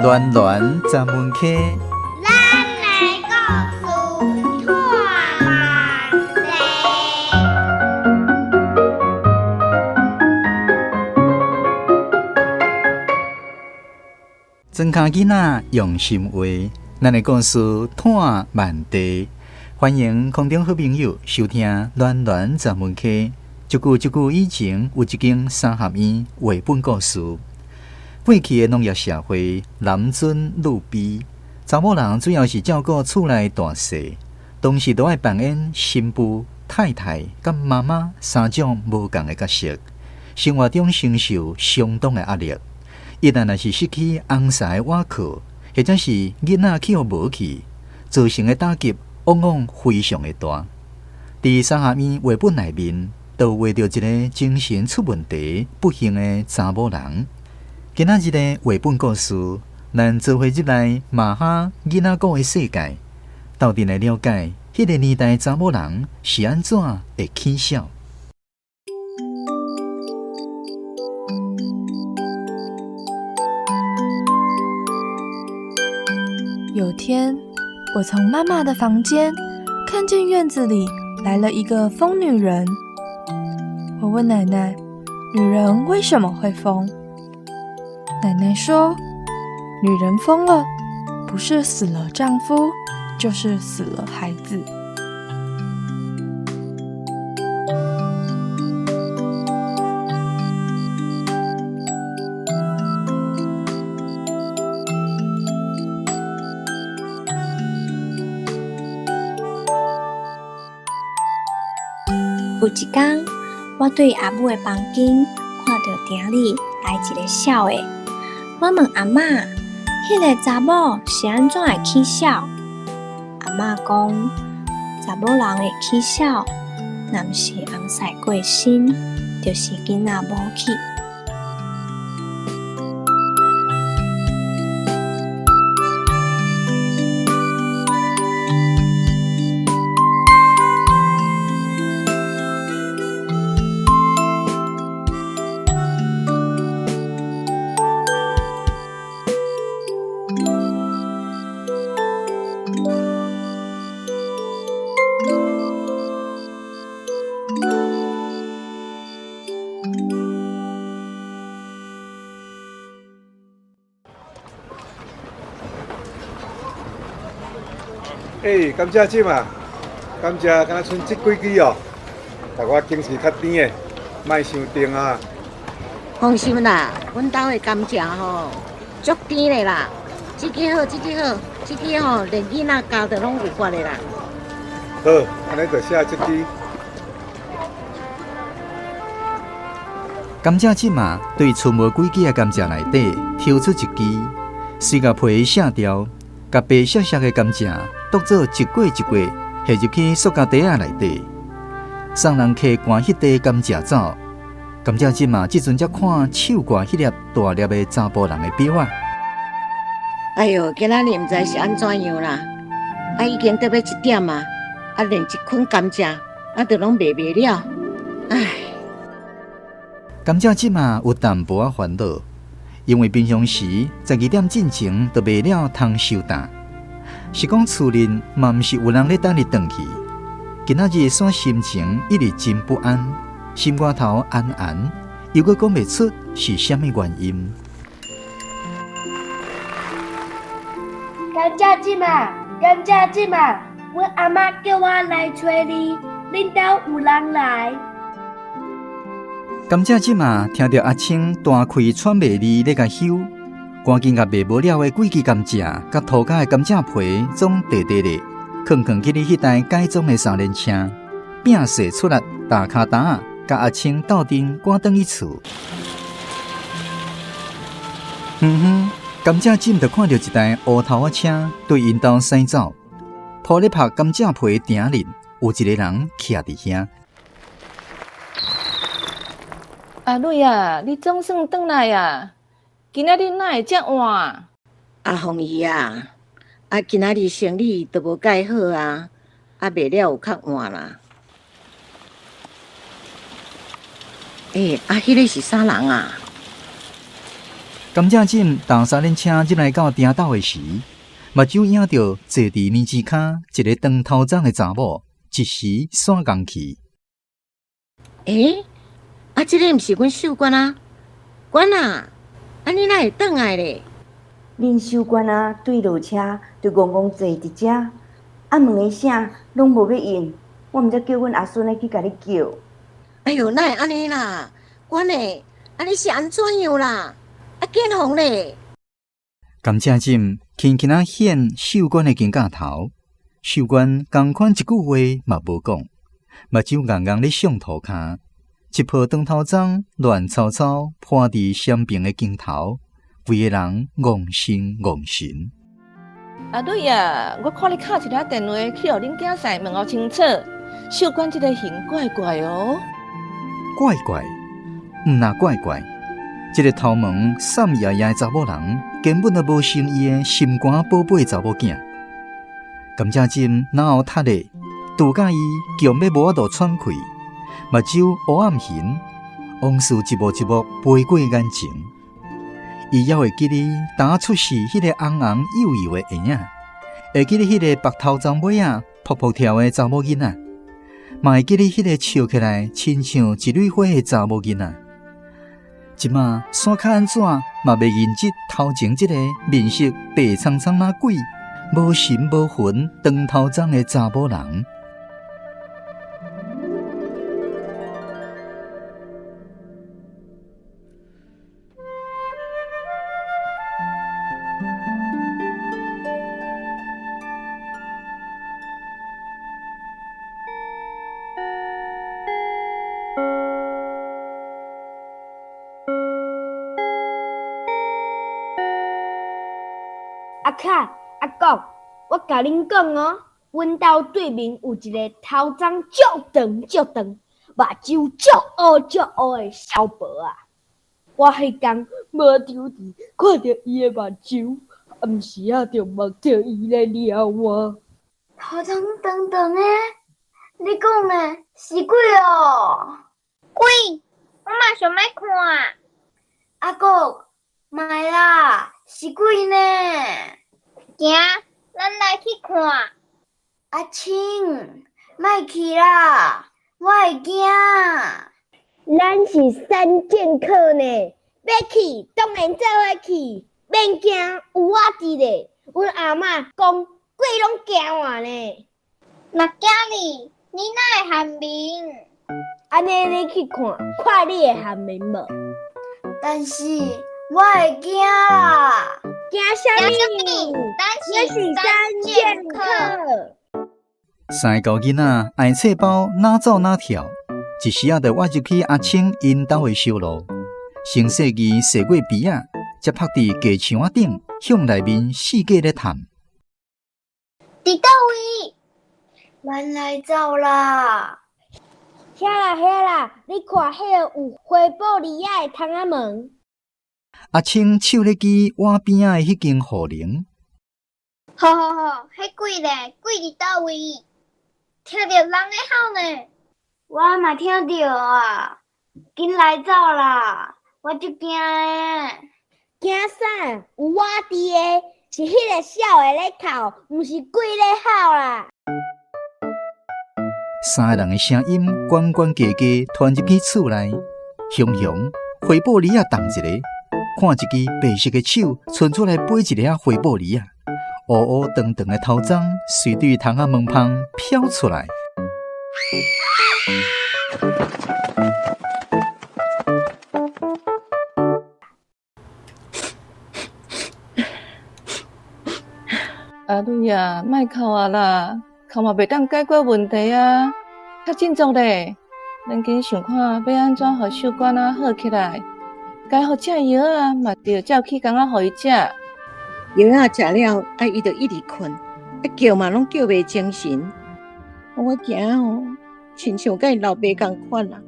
暖暖十门溪，咱的故事拖万地。庄跤囡仔用心画，咱的故事拖万地。欢迎空中好朋友收听暖暖十门溪。足久足久以前，有一间三合院绘本故事。过去的农业社会，男尊女卑，查某人主要是照顾厝内大细，同时都爱扮演新妇、太太佮妈妈三种无仝的角色，生活中承受相当的压力。一旦若是失去翁婿的倚靠，或者是囡仔去予无去，造成的打击往往非常的大。伫三合院绘本内面，就画著一个精神出问题、不幸的查某人。今仔日的绘本故事，咱做伙入来马哈囡仔故的世界，斗阵来了解彼个年代查某人是按怎会起痟。有天，我从妈妈的房间看见院子里来了一个疯女人。我问奶奶：“女人为什么会疯？”奶奶说：“女人疯了，不是死了丈夫，就是死了孩子。”有一天，我对阿母的房间看著埕里来一个痟的。我问阿嬷：“彼个查某是按怎会起痟？”阿嬷讲：“查某人会起痟，若毋是翁婿过身，就是囡仔无去。”欸，甘蔗汁啊，甘蔗敢若賰这几支哦，但我拣是较甜的，莫伤甜啊。放心啦，阮兜的甘蔗吼，足甜的啦。这支好，这支好，这支吼连囡仔咬著拢有法的啦。好，按呢就写这支。甘蔗汁啊，对賰无几支的甘蔗内底抽出一支，随共皮卸掉，共白色色的甘蔗剁做一块一块，下入去塑胶袋仔内底。送人客赶彼块甘蔗走，甘蔗汁啊，这阵才看手挂彼粒大粒的查埔人的表仔。哎哟，今仔日毋知是按怎样啦，啊，已经得欲一点啊，啊，连一捆甘蔗啊，都拢卖袂了，唉。甘蔗汁啊，有淡薄仔烦恼，因为平常时12点进前就卖了通收担，是讲厝里嘛毋是有人咧等伊转去。今仔日煞心情一直真不安，心肝头絚絚，又阁讲袂出是啥物原因。甘蔗汁啊，甘蔗汁啊，阮阿嬷叫我来揣你，恁兜有人来。甘蔗汁啊，听著阿青大气喘袂利咧共休，赶紧共卖无了的几支甘蔗，佮涂跤的甘蔗皮总块块咧，囥囥去彼台改装的三轮车，摒势出力，踏跤踏仔，佮阿青斗阵赶转去厝。远远，甘蔗汁就看著一台乌头仔车对𪜶兜驶走，铺咧曝甘蔗皮埕里，有一个人徛伫遐。阿蕊啊，你总算转来啊！今仔日哪会遮晚？阿凤姨啊，啊，今仔日生理都无盖好啊，啊，卖了有较晚啦。欸，啊，彼个是啥人啊？甘蔗浸踏三輪車入來到埕斗的時，目睭影著坐佇奶子跤一个長頭鬃的查某，一時散仝去。欸，啊，這个毋是阮秀娟啊，娟啊，啊你哪會轉來咧？恁秀娟啊，對落車就戇戇坐佇遮，啊問伊啥，攏無欲應，我毋才叫阮阿孫仔去共你叫。哎喲，哪會按呢啦？娟欸，啊你是按怎樣啦？啊建宏咧？甘蔗浸輕輕仔掀秀娟的肩胛頭，秀娟仝款一句話嘛無講，目睭硬硬咧向塗跤，一抱長頭鬃亂糟糟盤佇雙爿的肩頭，規個人戇神戇神。阿蕊啊，我看你敲一个電話去予恁囝婿問予清楚，秀娟這个形怪怪哦。怪怪，毋若怪怪，這个頭毛散掖掖的查某人，根本就無像伊的心肝寶貝查某囝。甘蔗浸哪有踢咧，拄甲伊強欲無法度喘氣，目睭烏暗形，往事一幕一幕飛過眼前。伊猶會記得當出世彼个紅紅幼幼的嬰仔，會記得彼个白頭鬃尾仔噗噗跳的查某囡仔，嘛會記得彼个笑起來親像一蕊花的查某囡仔。這馬煞較按怎嘛袂認得頭前這个面色白蒼蒼若鬼、無神無魂、長頭鬃的查某人。阿卡、阿公，我共恁講哦，阮兜對面有一个頭鬃足長足長、目睭足烏足烏的痟婆仔。我彼工無抽佇看著伊的目睭，暗時仔就夢著伊咧掠我。頭鬃長長的，你講的是鬼哦？鬼，我嘛想欲看。阿公，莫啦，是鬼呢。行，咱來去看。阿青，莫去啦，我會驚。咱是三劍客呢，欲去當然做伙去，免驚，有我佇咧。阮阿嬤講，鬼攏驚我呢。若驚你，你哪會喊名？按呢你去看，看你會喊名無？但是我會驚啦。驚啥物？咱是三劍客。三个狗囡仔愛冊包哪走哪跳，一時仔就挖入去阿青𪜶兜的小路，先細膩踅過埤仔，才拍佇低牆仔頂，向內面四界咧探。佇佗位？咱來走啦！遐啦遐啦，你看彼个有花玻璃仔的窗仔門。阿青手咧支碗邊仔的彼間雨林。吼吼吼！彼鬼咧，鬼佇佗位？聽著人咧吼呢。我嘛聽著啊！緊來走啦，我足驚的。驚啥？有我佇的，是彼个痟的咧哭，毋是鬼咧吼啦。三个人的聲音懸懸低低傳入去厝內，雄雄花玻璃仔動一下，看一支白色的手伸出來掰一个花玻璃仔，烏烏長長的頭鬃隨對窗仔門縫飄出來。阿蕊啊，莫哭啊啦，哭嘛袂當解決問題啊，較振作咧，咱緊想看欲按怎予秀娟仔好起來，該予食藥仔嘛著照起工仔予伊食。藥仔食了，啊伊就一直睏，啊叫嘛攏叫袂精神。我驚吼，親像佮𪜶老爸仝款啊，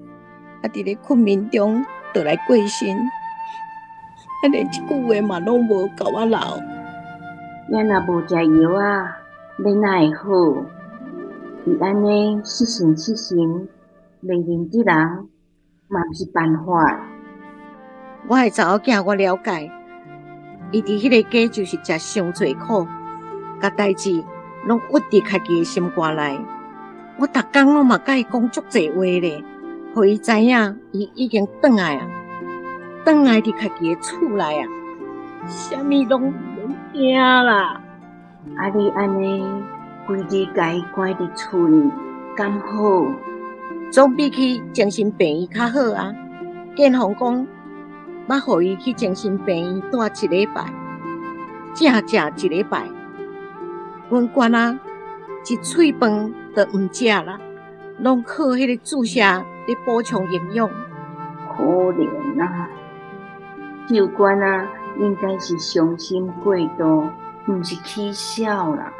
啊佇咧困眠中就來過身，啊連一句話嘛攏無共我留。伊若無食藥仔，欲哪會好？伊按呢失神失神，袂認得人，嘛毋是辦法。我的查某囝我了解，伊佇彼个家就是食傷濟苦，共代誌攏鬱佇家己的心肝內。我逐工攏嘛佮伊講足濟話咧，予伊知影伊已經轉來啊，轉來佇家己的厝內啊，啥物攏毋免驚啦。啊你按呢，規日共伊關佇厝裡，敢好？總比去精神病院較好啊！建宏講，欲予伊去精神病院蹛一禮拜，正正一禮拜。阮管仔一喙飯都毋食啦，攏靠彼个注射咧補充營養。可憐啊！秀娟啊，應該是傷心過度，毋是起痟啦。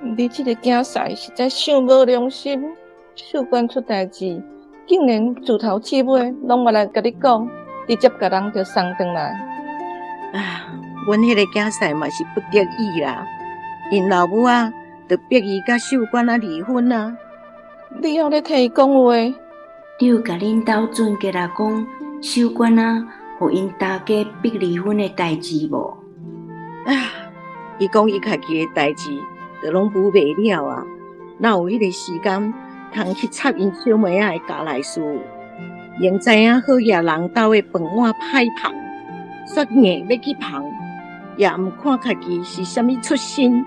你這个囝婿實在傷無良心，秀娟出代誌，竟然自頭至尾攏無來共你講，直接共人就送轉來。啊，阮彼个囝婿嘛是不得已啦，𪜶老母仔就逼伊佮秀娟仔離婚啊。你猶咧替伊講話？你有共恁兜準吉仔講秀娟仔予𪜶大家逼離婚的代誌無？啊，伊講伊家己的代誌就攏無袂了啊，哪有彼个時間通去插𪜶小妹仔的家內事？明知影好額人兜的飯碗歹捧，煞硬欲去捧，也毋看家己是啥物出身。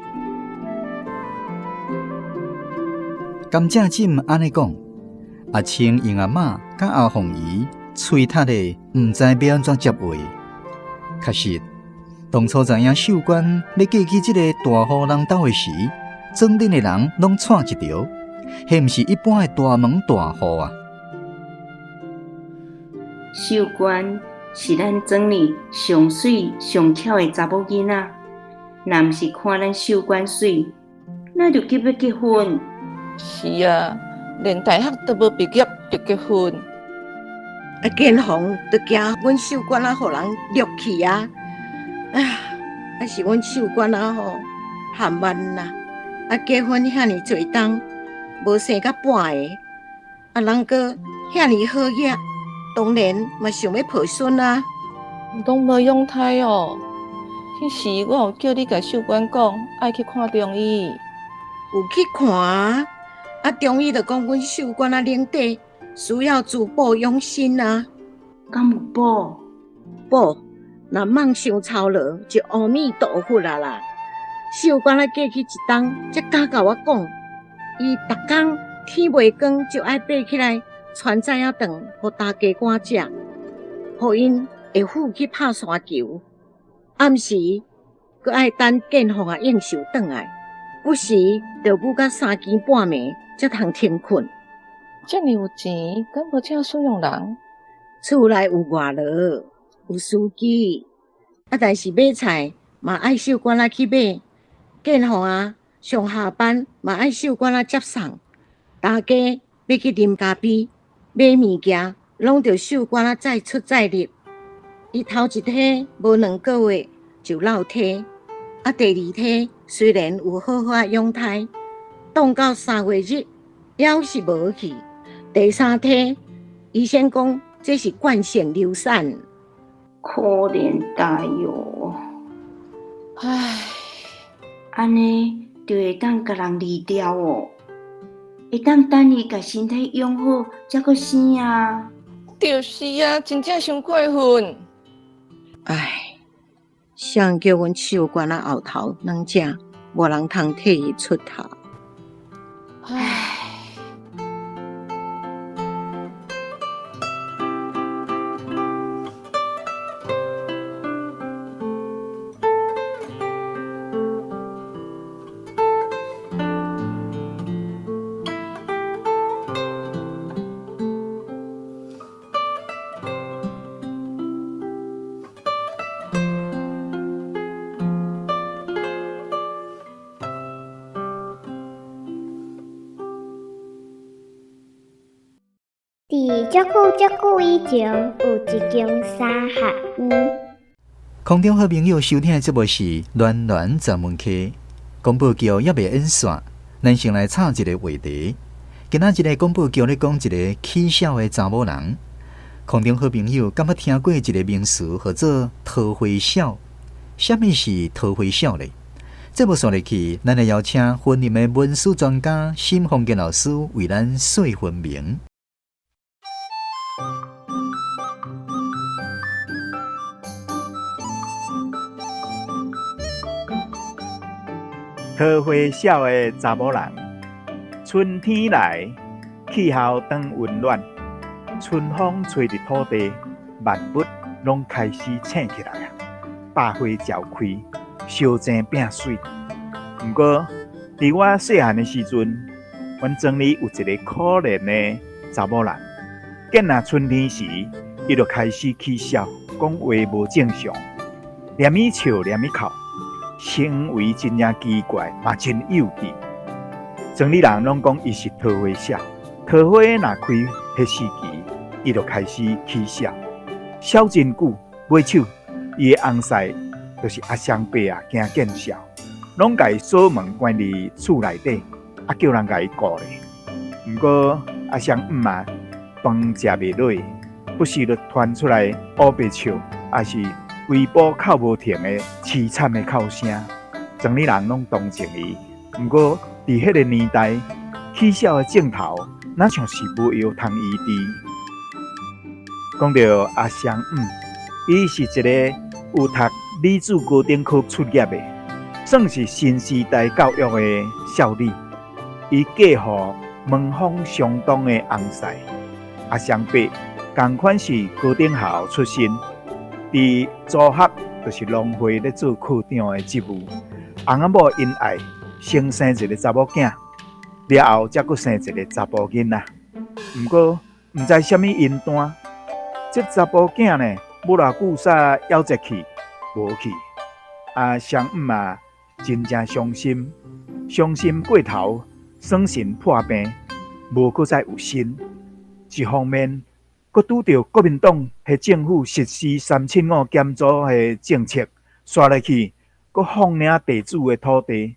甘蔗枕按呢講，阿青𪜶阿嬤佮阿鳳姨喙窒的，毋知欲按怎接話。確實，當初知影秀娟欲嫁去這個大戶人兜的時，庄頂的人攏掣一著，彼毋是一般的大門大戶啊！秀娟是咱庄裡上媠上巧的查某囡仔，若毋是看咱秀娟媠，哪就急欲結婚？是啊，連大學都無畢業就結婚。啊，建宏就驚阮秀娟仔予人掠去啊！啊，啊是阮秀娟仔吼含慢啦！啊，結婚遐爾濟冬，無生甲半个，啊，人閣遐爾好額，當然嘛想欲抱孫啊！攏無養胎哦。彼時我有叫你共秀娟講，愛去看中醫。有去看啊！啊，中醫就講阮秀娟仔冷底需要滋補養身啊。敢有補？補，若莫傷操勞，就阿彌陀佛啊啦！秀娟仔過去一冬，才敢共我講，伊逐工天未光就愛爬起來，傳早仔頓予大家官食，予𪜶會赴去拍沙球。暗時閣愛等建宏仔應酬轉來，不時就舞到三更半暝，才通停睏。遮爾有錢，敢無請使用人？厝內有外勞，有司機，啊，但是買菜嘛愛秀娟仔去買。建宏仔上下班嘛愛秀娟仔接送。大家欲去啉咖啡、買物件，攏著秀娟仔載出載入。伊頭一胎無兩个月就落胎，啊，第二胎雖然有好好仔養胎，擋到3月日，猶是無去。第三胎，醫生講這是慣性流產。可憐呆喲！唉，按呢就會當共人離掉哦，會當等伊共身體養好，才閣生啊。就是啊，真正傷過分。唉，誰叫阮秀娟仔後頭兩隻，無人通替伊出頭。唉。伫足久足久以前，有一间三合院。空中好朋友收听的节目是《暖暖十门客》，广播剧犹未演煞，咱先来插一个话题。今仔日个广播剧咧讲一个起痟的查某人。空中好朋友敢捌听过一个名词，号做桃花痟？啥物是桃花痟咧？節目紲落去，咱來邀請婚姻的文史專家沈鳳健老師為咱細分明。桃花痟的查某人，春天來，氣候轉溫暖，春風吹佇土地，萬物攏開始醒起來啊！百花齊開，相爭變媠。毋過，佇我細漢的時陣，阮庄裡有一个可憐的查某人，見若春天時，伊就開始起痟，講話無正常，連伊笑連伊哭，行為真正奇怪，嘛真幼稚。庄裡人攏講伊是桃花痟，桃花若開彼時期，伊就開始起痟，痟真久，尾手伊的翁婿就是阿雙伯啊，驚見笑，攏共伊鎖門關佇厝內底，啊叫人共伊顧咧。毋過阿雙姆啊，飯食袂落，不時就傳出來烏白笑，抑是規晡哭無停的淒慘的哭聲。庄裡人攏同情伊，毋過佇彼个年代，起痟的症頭，若像是無藥通醫治。講著阿雙姆，伊是一個有讀女子高等科出業的，算是新時代教育的少女。伊嫁予門風相當的翁婿阿雙伯，仝款是高等學校出身，佇組合就是農會咧做課長的職務。翁仔某恩愛，先生一个查某囝，了後才閣生一个查埔囡仔。毋過毋知啥物因端，這查埔囝呢，無偌久煞夭折去，無去。阿雙姆啊，真正傷心，傷心過頭，喪神破病，無閣再有身。一方面，閣拄著國民黨彼政府實施375減租的政策，煞落去，閣放領地主的土地，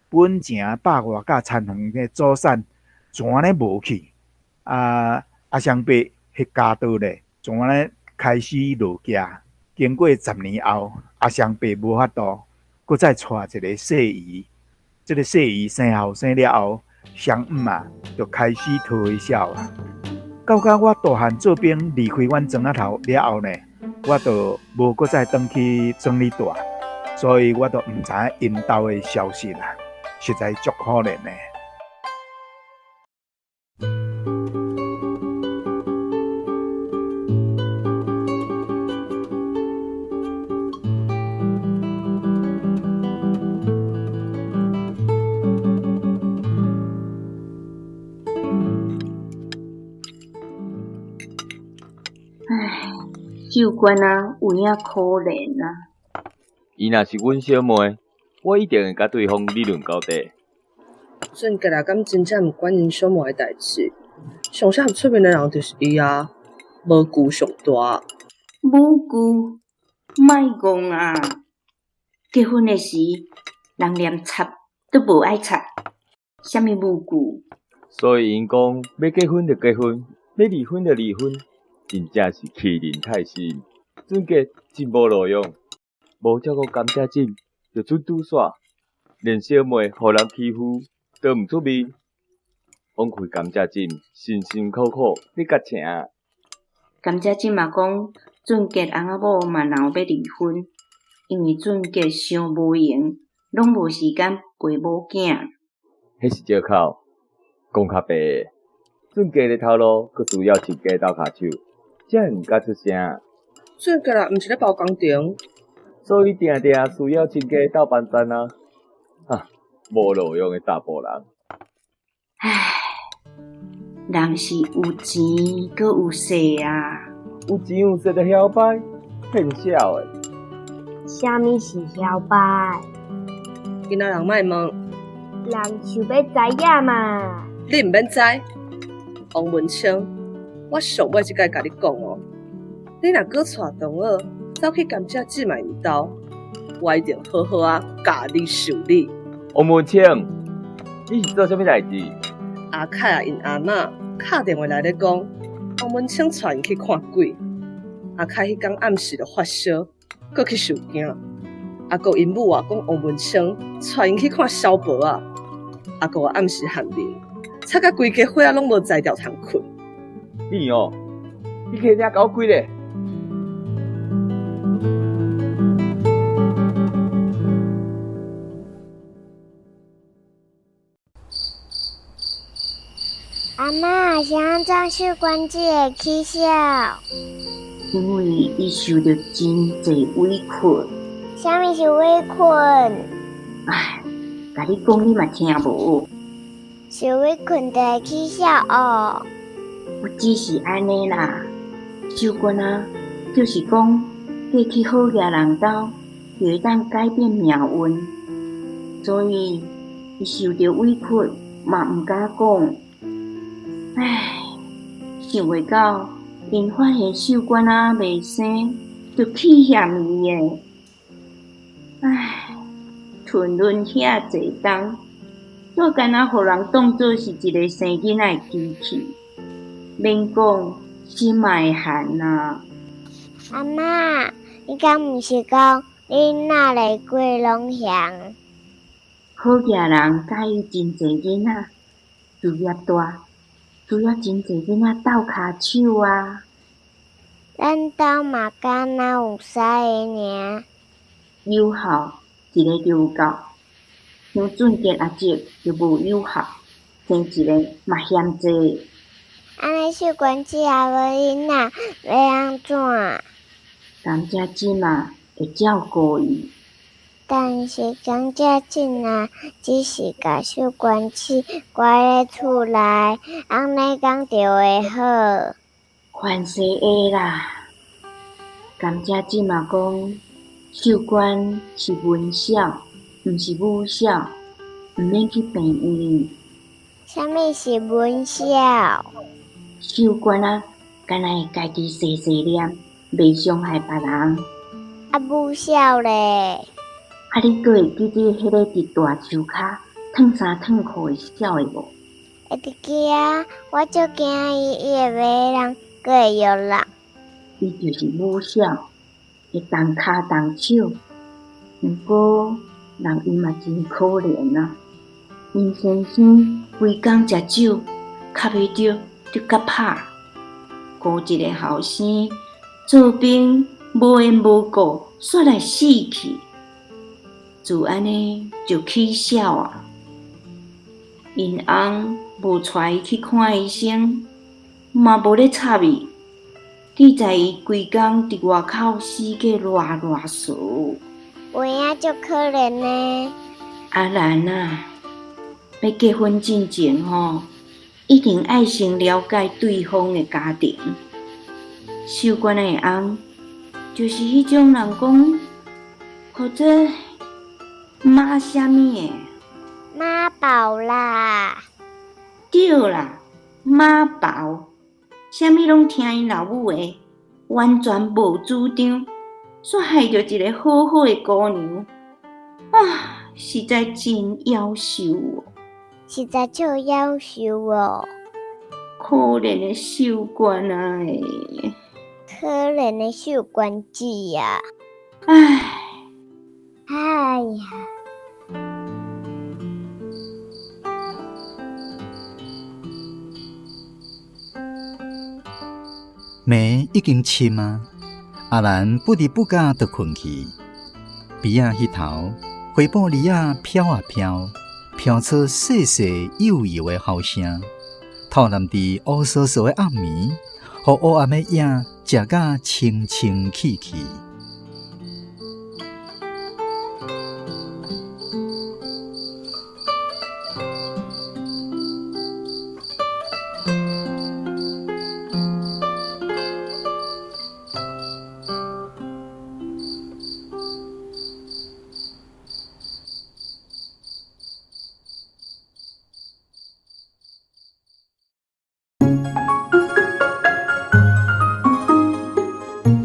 本前百外甲田園的祖產，全咧無去。啊，阿雙伯彼家道咧，全咧開始落價。經過十年後，阿雙伯無法度，閣再娶一个細姨。這个細姨生後生了後，雙姆啊，就開始桃花痟啊。到甲我大漢做兵離開阮庄仔頭了後呢，我就無閣再轉去庄裡住，所以我就毋知𪜶兜的消息啦，實在足可憐的。唉，秀娟啊，有影可憐啊！伊若是阮小妹，我一定會佮對方理論到底。俊傑啊，敢真正毋管𪜶小妹的代誌？上適合出面的人就是伊啊，無顧上大。無顧，莫戇啊！結婚的時，人連插都無愛插，啥物無顧？所以𪜶講，欲結婚就結婚，欲離婚就離婚，真正是欺人太甚。俊傑真無路用，無照顧甘蔗種就準拄煞，連小妹予人欺負都毋出面，枉費甘蔗種辛辛苦苦咧共請。甘蔗種嘛講，俊傑翁仔某嘛鬧欲離婚，因為俊傑傷無閒，攏無時間陪某囝。彼是藉口，講較白的，俊傑的頭路閣需要親家鬥跤手，才會毋敢出聲。俊傑啊，毋是咧包工程，所以定定需要親家鬥幫贊啊！哈，無路用的查埔人。唉，人是有錢閣有勢啊！有錢有勢就囂擺，騙痟的。啥物是囂擺？囡仔人莫問。人想欲知影嘛。你毋免知，王文清，我上尾這擺共你講哦，你若閣帶同學走去甘蔗姊妹𪜶兜，我一定好好仔教你修理。王文清，你是做啥物代誌？阿凱啊，𪜶阿嬤敲電話來咧講，王文清帶𪜶去看鬼。阿凱彼工暗時就發燒，閣去受驚。阿閣𪜶母啊講王文昌帶𪜶去看蕭婆仔，阿閣暗時喊面，吵甲規家伙仔攏無才調通睏。你哦，你客廳共我開咧。阿嬤，是按怎秀娟姊會起痟？因為伊受著真濟委屈。啥物是委屈？唉，共你講你嘛聽無。受委屈就會起痟哦。不只是按呢啦，秀娟啊，就是講嫁去好額人兜，就會當改變命運，所以伊受著委屈嘛毋敢講。唉，想袂到𪜶發現秀娟仔袂生，就氣嫌伊的。唉，吞忍遐濟冬，煞干焦予人當做是一个生囡仔的機器，免講心嘛會寒啊。阿嬤，你敢毋是講恁若來過攏嫌？好額人佮意真濟囡仔，事業大，需要真濟囡仔鬥跤手啊。咱兜嘛敢若有三个爾。有孝一个就有夠，像俊傑阿叔就無有孝，生一个嘛嫌濟。按呢秀娟姊也無囡仔，欲按怎？甘蔗姊啊會照顧伊。但是甘蔗姊啊，只是共秀娟姊關咧厝內，按呢敢就會好？凡勢會啦。甘蔗姊嘛講，秀娟是文痟，毋是武痟，毋免去病院。啥物是文痟？秀娟啊，干焦會家己細細念，袂傷害別人。啊，武痟咧？啊，你閣會記得彼个佇大樹跤褪衫褪褲的痟的無？會得記啊，我足驚伊，伊會罵人，閣會藥人。伊就是武痟，會動跤動手。毋過人伊嘛真可憐啊，𪜶先生規工食酒，較袂著就佮拍。孤一个後生做兵無緣無故，煞來死去。就按呢就起痟啊！𪜶翁無帶伊去看醫生，嘛無咧插伊，記在伊規工佇外口死過賴賴趖。有影足可憐呢。阿蘭啊，欲結婚進前吼，一定愛先了解對方的家庭。秀娟的翁就是彼種人講，或者媽啥物的？媽寶啦。對啦，媽寶，啥物攏聽𪜶老母的，完全無主張，煞害著一个好好的姑娘，啊，實在真夭壽哦。實在足夭壽哦。可憐的秀娟啊！可憐的秀娟姊啊！唉，哎呀！暝已經深啊，阿蘭不知不覺就睏去。邊仔彼頭，花布籬仔飄啊飄，飄出細細幼幼的吼聲，透納佇烏趖趖的暗暝，予烏暗的影食甲清清氣氣。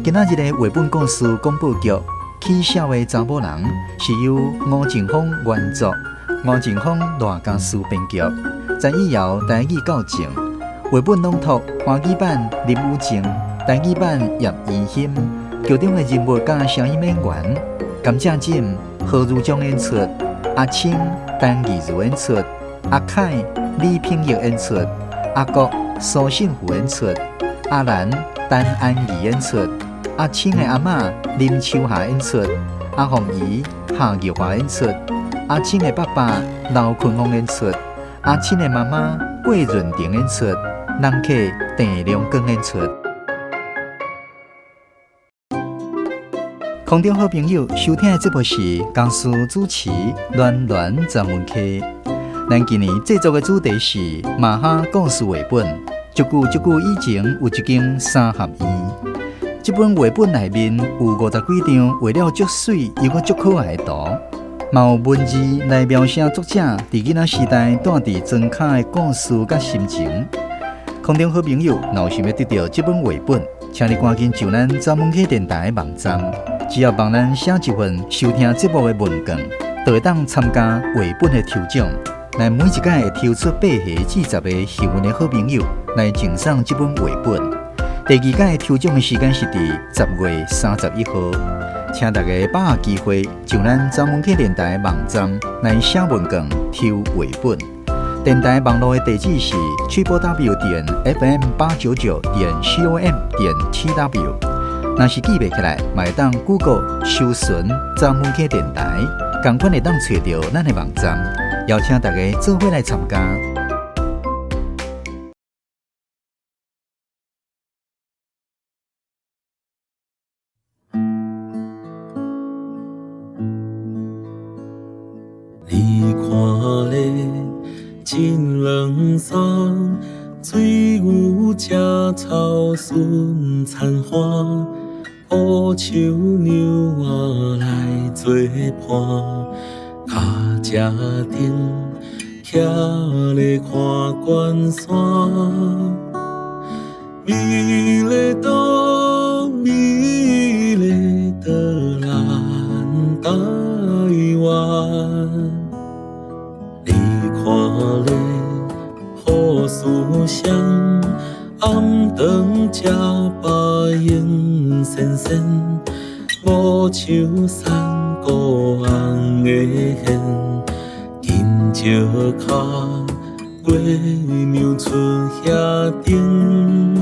今仔日的繪本故事廣播劇《起痟的查某人》是由吳靜芳原作，吳靜芳賴家書編劇，陳以瑤台語教正，繪本朗讀華語版林雨靜，台語版葉怡欣，劇中的人物佮聲音演員。甘蔗枕何如璋演出，阿青陈义如演出，阿凯李品玉演出，阿国苏信福演出，阿兰陈安仪演出，阿青的阿嬷林秋霞演出，阿凤姨夏玉华演出，阿青的爸爸刘坤峰演出，阿青的妈妈郭润婷演出，人客郑良光演出。空中好朋友收听的节目是江苏主持暖暖张文溪。咱今年制作的主题是马哈故事绘本。足久足久以前有一间三合院，这本绘本内面有50几张画了足媠又阁足可爱的图，嘛有文字来描写作者伫囡仔时代住伫庄跤的故事佮心情。空中好朋友，若有想欲得著这本绘本，请你赶紧上咱查文溪电台的网站，只要帮咱写一份收听节目的问卷，就会当参加绘本的抽奖。咱每一届会抽出8个至10个幸运的好朋友来赠送这本绘本。第二届抽奖的时间是伫10月31号，请大家把握机会，上咱查文溪电台网站来写问卷抽绘本。电台网路的地址是 www.fm899.com.tw。若是记袂起来，嘛会当 Google 搜寻查文溪电台，仝款会当揣著咱的网站。邀请大家做伙来参加。你看咧，真凉爽，水牛食草顺田花，乌树娘仔来做伴，跤车顶徛咧看关山，美丽岛，美丽的咱台湾。你看咧，好思想，暗顿食饱用仙仙，无像山谷红的现，金石跤，月娘出遐顶。